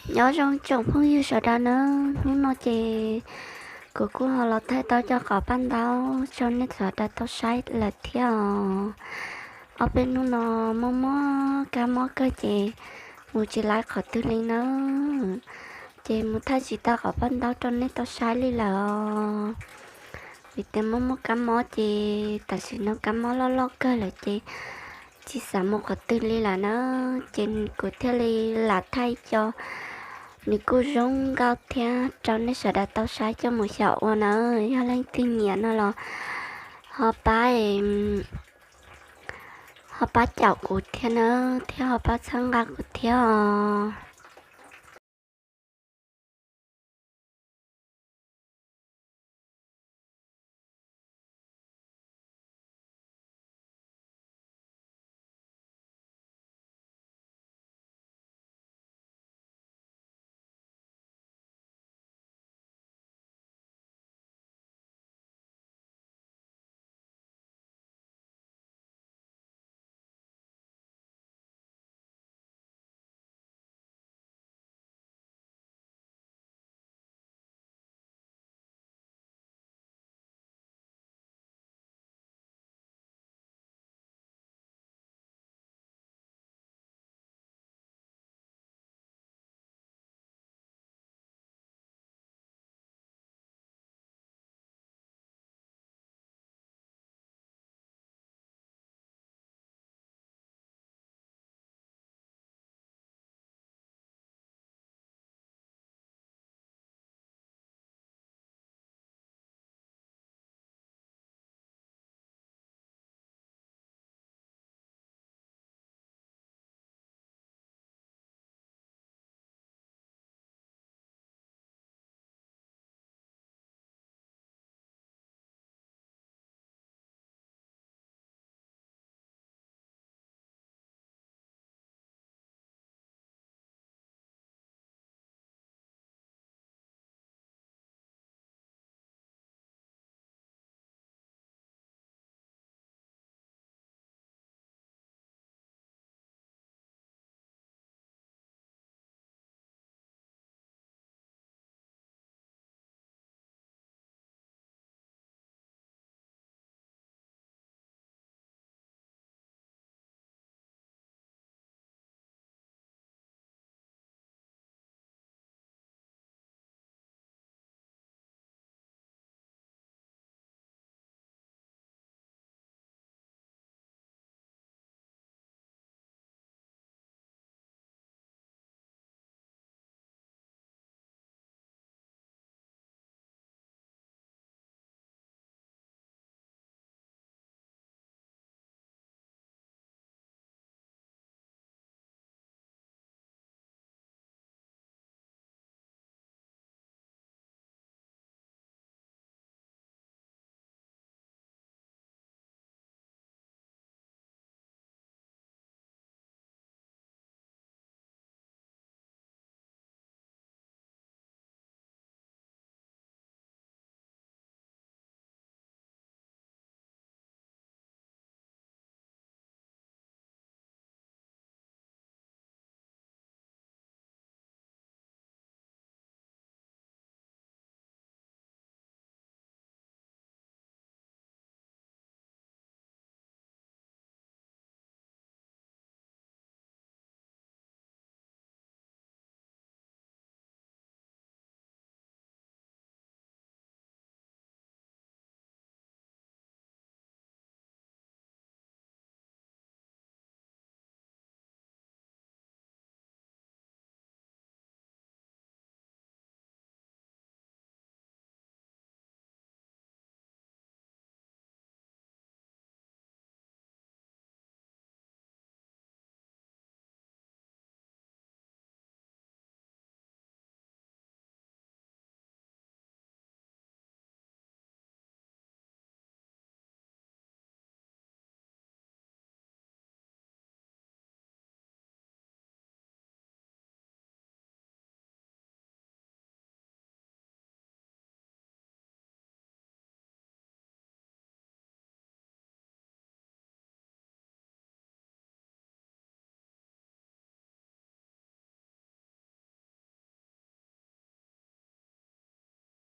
Nyob zoo tsoom phooj ywg sawv daws nawb, hnub no ces kuv kuj ho los thaij tau cov qhov paj ntaub rau nej sawv daws tau saib lawm thiab os. Ob peb hnub no mob mob kab mob kawg ces mus tsis laiv qhov twg li nawb, ces mus thaij tsis tau qhov paj ntaub rau nej tau saib li lawm os. Vim tias mob mob kab mob ces tam sim no kab mob loj loj kawg lawm ces tsis xav mus qhov twg li lawm na, ces kuv thiaj li lam thaij cov nws kuj zoo nkauj thiab rau nej sawv daws tau saib coj mus xyaum ua na. Yog leej twg nyiam no los ho pab, ho pab caum kuv thiab na, thiab ho pab txhawb nqa kuv thiab os.